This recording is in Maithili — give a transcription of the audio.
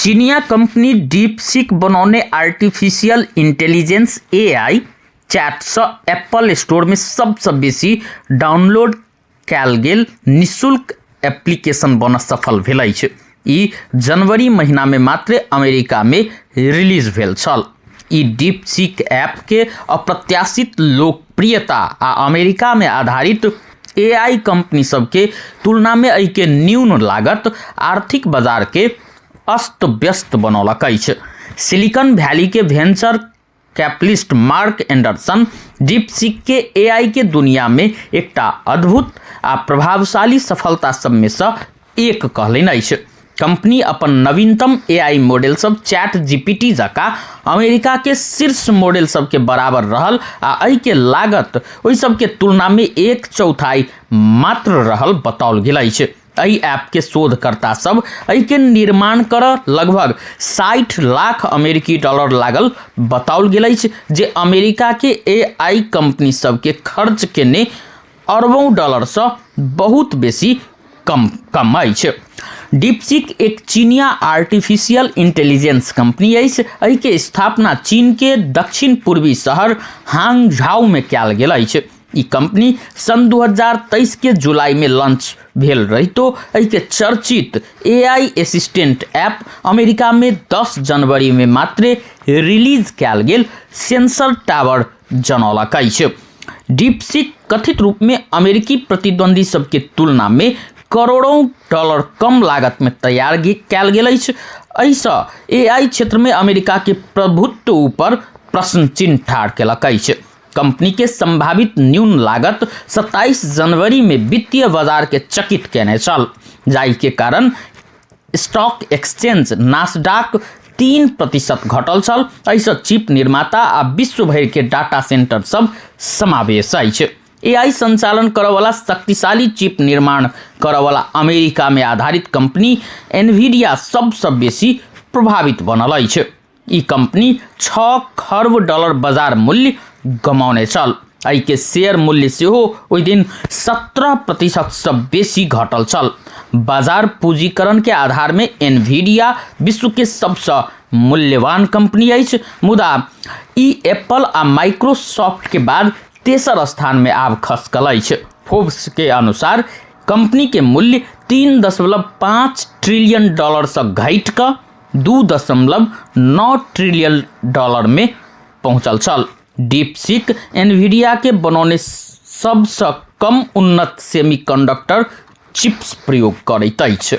चीनिया कंपनी डीपसीक बनौने आर्टिफिशियल इंटेलिजेंस एआई चैटसँ एप्पल स्टोरमे सबसँ बेसी डाउनलोड कयल गेल निःशुल्क एप्लीकेशन बनऽ सफल भेल अछि। ई जनवरी महिनामे मात्रे अमेरिकामे रिलीज भेल छल। ई डीपसीक ऐपके अप्रत्याशित लोकप्रियता आ अमेरिकामे आधारित एआई कंपनी सबके तुलनामे एहिके न्यून लागत आर्थिक बाजारके अस्त व्यस्त बनौलक अछि। सिलिकन वैली के venture capitalist mark Anderson DeepSeek के एआई के दुनिया में एकटा अद्भुत आ प्रभावशाली सफलता सबमे सँ एक कहलनि अछि। कंपनी अपन नवीनतम एआई मॉडल सब चैट जीपीटी जकाँ अमेरिका के शीर्ष मॉडल सबके बराबर रहल आ एहिके लागत ओहि सबके तुलना में 1/4 मात्र रहल बताओल गेल अछि। एहि ऐप के शोधकर्ता सब एहिके निर्माण करऽ लगभग 60 लाख अमेरिकी डॉलर लागल बताओल गेल अछि, जे अमेरिका के एआई कंपनी सबके खर्च केने अरबों डॉलर सँ बहुत बेसी कम कम अछि। डीपसीक एक चीनिया आर्टिफिशियल इंटेलिजेंस कंपनी अछि। एहिके स्थापना चीन के दक्षिण पूर्वी शहर हांगझाऊ में कयल गेल अछि। ई कंपनी सन 2023 के जुलाई में लॉन्च भेल रहितो एहिके चर्चित एआई असिस्टेंट ऐप अमेरिका में 10 जनवरी में मात्रे रिलीज कयल गेल सेंसर टावर जनौलक अछि। डीपसीक कथित रूप में अमेरिकी प्रतिद्वंदी सबके तुलना में करोड़ों डॉलर कम लागत में तैयार कयल गेल अछि। एहिसँ एआई क्षेत्र में अमेरिका के प्रभुत्व ऊपर प्रश्न चिन्ह ठाढ़ केलक अछि। कंपनी के संभावित न्यून लागत 27 जनवरी में वित्तीय बाजार के चकित केने छल, जाहि के कारण स्टॉक एक्सचेंज नास्डाक 3% घटल छल। एहिसँ चिप निर्माता आ विश्व भरि के डाटा सेंटर सब समावेश अछि। एआई संचालन करऽवला शक्तिशाली चिप निर्माण करऽवला अमेरिका में आधारित कंपनी एनवीडिया सबसँ बेसी प्रभावित बनल अछि। ई कंपनी 6 खर्ब डॉलर बाजार मूल्य गमाउने छल। एहिके शेयर मूल्य सेहो ओहि दिन 17% सँ बेसी घटल छल। बाजार पूंजीकरण के आधार में एनवीडिया विश्व के सबसँ मूल्यवान कंपनी अछि, मुदा ई एप्पल आ माइक्रोसॉफ्ट के बाद तेसर स्थान में आब खसकल अछि। फोर्ब्स के अनुसार कंपनी के मूल्य 3.5 ट्रिलियन डॉलर सँ घटि कऽ 2.9 ट्रिलियन डॉलर में पहुंचल छल। डीपसीक एनवीडिया के बनौने सबसँ कम उन्नत सेमीकंडक्टर चिप्स प्रयोग करैत अछि।